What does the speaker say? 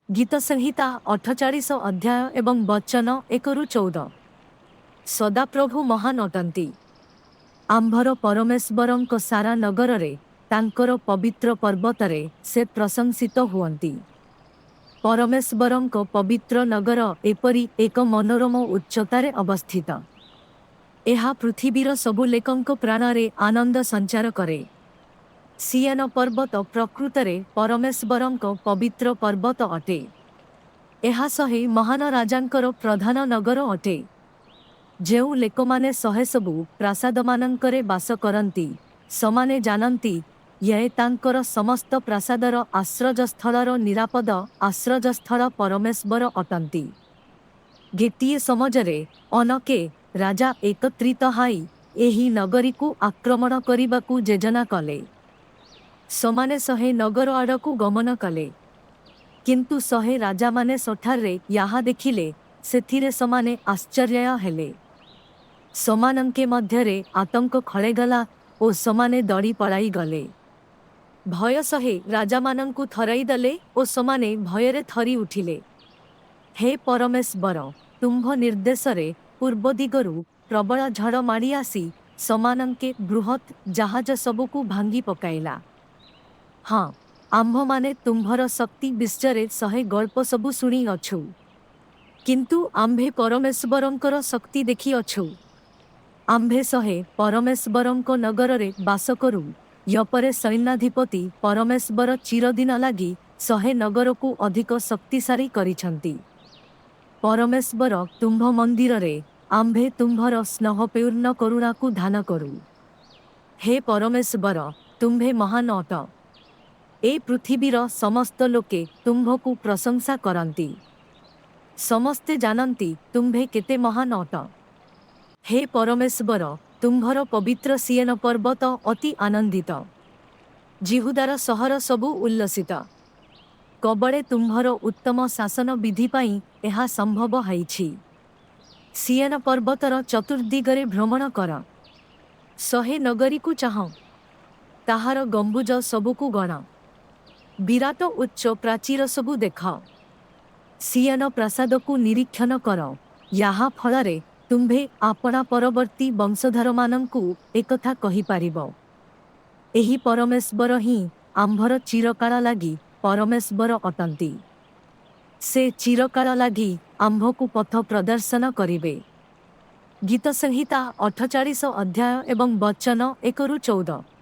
ଗୀତସଂହିତା 48 ଅଧ୍ୟାୟ ଏବଂ ବଚନ 1ରୁ 14। ସଦାପ୍ରଭୁ ମହାନ ଅଟନ୍ତି। ଆମ୍ଭର ପରମେଶ୍ୱରଙ୍କ ସାରା ନଗରରେ, ତାଙ୍କର ପବିତ୍ର ପର୍ବତରେ ସେ ପ୍ରଶଂସିତ ହୁଅନ୍ତି। ପରମେଶ୍ୱରଙ୍କ ପବିତ୍ର ନଗର ଏପରି ଏକ ମନୋରମ ଉଚ୍ଚତାରେ ଅବସ୍ଥିତ। ଏହା ପୃଥିବୀର ସବୁ ଲୋକଙ୍କ ପ୍ରାଣରେ ଆନନ୍ଦ ସଞ୍ଚାର କରେ। ସିୟୋନ ପର୍ବତ ପ୍ରକୃତରେ ପରମେଶ୍ୱରଙ୍କ ପବିତ୍ର ପର୍ବତ ଅଟେ। ଏହା ସହେ ମହାନ ରାଜାଙ୍କର ପ୍ରଧାନ ନଗର ଅଟେ। ଯେଉଁ ଲୋକମାନେ ସହେସବୁ ପ୍ରାସାଦମାନଙ୍କରେ ବାସ କରନ୍ତି, ସମାନେ ଜାଣନ୍ତି ୟେ ତାଙ୍କର ସମସ୍ତ ପ୍ରାସାଦର ଆଶ୍ରୟସ୍ଥଳର ନିରାପଦ ଆଶ୍ରୟସ୍ଥଳ ପରମେଶ୍ୱର ଅଟନ୍ତି। ଗେଟିଏ ସମାଜରେ ଅନକେ ରାଜା ଏକତ୍ରିତ ହାଇ ଏହି ନଗରୀକୁ ଆକ୍ରମଣ କରିବାକୁ ଯୋଜନା କଲେ। ସମାନେ ସହେ ନଗର ଆଡ଼କୁ ଗମନ କଲେ। କିନ୍ତୁ ସହେ ରାଜାମାନେ ସଠାରେ ୟାହା ଦେଖିଲେ, ସେଥିରେ ସମାନେ ଆଶ୍ଚର୍ଯ୍ୟ ହେଲେ। ସମାନଙ୍କେ ମଧ୍ୟରେ ଆତଙ୍କ ଖେଳିଗଲା ଓ ସମାନେ ଦଡ଼ି ପଳାଇଗଲେ। ଭୟ ସହେ ରାଜାମାନଙ୍କୁ ଥରାଇଦେଲେ ଓ ସମାନେ ଭୟରେ ଥରି ଉଠିଲେ। ହେ ପରମେଶ୍ୱର, ତୁମ୍ଭ ନିର୍ଦ୍ଦେଶରେ ପୂର୍ବ ଦିଗରୁ ପ୍ରବଳ ଝଡ଼ ମାଡ଼ି ଆସି ସମାନଙ୍କେ ବୃହତ୍ ଜାହାଜ ସବୁକୁ ଭାଙ୍ଗି ପକାଇଲା। ହଁ, ଆମ୍ଭମାନେ ତୁମ୍ଭର ଶକ୍ତି ବିଷୟରେ ସହେ ଗଳ୍ପ ସବୁ ଶୁଣିଅଛୁ। କିନ୍ତୁ ଆମ୍ଭେ ପରମେଶ୍ୱରଙ୍କର ଶକ୍ତି ଦେଖିଅଛୁ। ଆମ୍ଭେ ସହେ ପରମେଶ୍ୱରଙ୍କ ନଗରରେ ବାସ କରୁ, ୟପରେ ସୈନ୍ୟାଧିପତି ପରମେଶ୍ୱର ଚିରଦିନ ଲାଗି ସହେ ନଗରକୁ ଅଧିକ ଶକ୍ତିଶାଳୀ କରିଛନ୍ତି। ପରମେଶ୍ୱର, ତୁମ୍ଭ ମନ୍ଦିରରେ ଆମ୍ଭେ ତୁମ୍ଭର ସ୍ନେହପୂର୍ଣ୍ଣ କରୁଣାକୁ ଧ୍ୟାନ କରୁ। ହେ ପରମେଶ୍ୱର, ତୁମ୍ଭେ ମହାନ ଅଟ। ଏ ପୃଥିବୀର ସମସ୍ତ ଲୋକେ ତୁମ୍ଭକୁ ପ୍ରଶଂସା କରନ୍ତି। ସମସ୍ତେ ଜାଣନ୍ତି, ତୁମ୍ଭେ କେତେ ମହାନ ଅଟ। ହେ ପରମେଶ୍ୱର, ତୁମ୍ଭର ପବିତ୍ର ସିୟୋନ ପର୍ବତ ଅତି ଆନନ୍ଦିତ। ଯିହୁଦାର ସହର ସବୁ ଉଲ୍ଲସିତ। କବଳେ ତୁମ୍ଭର ଉତ୍ତମ ଶାସନ ବିଧି ପାଇଁ ଏହା ସମ୍ଭବ ହୋଇଛି। ସିୟୋନ ପର୍ବତର ଚତୁର୍ଦ୍ଦିଗରେ ଭ୍ରମଣ କର। ସହେ ନଗରୀକୁ ଚାହଁ। ତାହାର ଗମ୍ବୁଜ ସବୁକୁ ଗଣ। ବିରାଟ ଉଚ୍ଚ ପ୍ରାଚୀର ସବୁ ଦେଖ। ସିୟୋନ ପ୍ରାସାଦକୁ ନିରୀକ୍ଷଣ କର, ୟାହା ଫଳରେ ତୁମ୍ଭେ ଆପଣା ପରବର୍ତ୍ତୀ ବଂଶଧରମାନଙ୍କୁ ଏକଥା କହିପାରିବ, ଏହି ପରମେଶ୍ୱର ହିଁ ଆମ୍ଭର ଚିରକାଳ ଲାଗି ପରମେଶ୍ୱର ଅଟନ୍ତି। ସେ ଚିରକାଳ ଲାଗି ଆମ୍ଭକୁ ପଥ ପ୍ରଦର୍ଶନ କରିବେ। ଗୀତସଂହିତା 48 ଅଧ୍ୟାୟ ଏବଂ ବଚନ 1ରୁ 14।